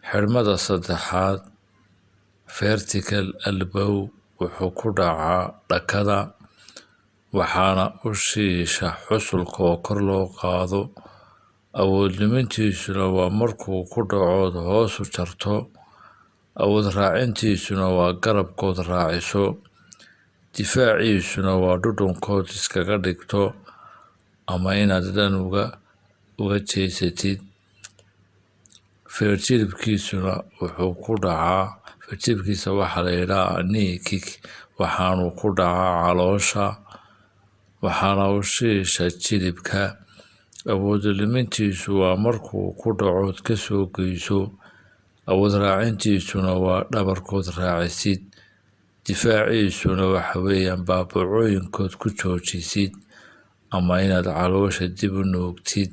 Xidhmada saddexaad, vertical elbow, wuxuu ku dhacaa dhakada, waxaana u shiisha xusulka oo kor loo qaado. Awood lumintiisuna waa markuu ku dhacood hoos u jarto. Awood raacintiisuna waa garabkood raaciso. Difaaciisuna waa dhudhunkood iskaga dhigto ama inaad dhan uga jeesatid. Feer jilibkiisuna wuxuu ku dhacaa, feer jilibkiisa waxaa la yidhaha knee kick, waxaanu ku dhacaa caloosha, waxaana u shiisha jilibka. Awood lumintiisu waa markuu ku dhacood kasoo geyso. Awood raacintiisuna waa dhabarkood raacisid. Difaaciisuna waxa weeyaan baabacooyinkood ku joojisid ama inaad caloosha dib u nuugtid.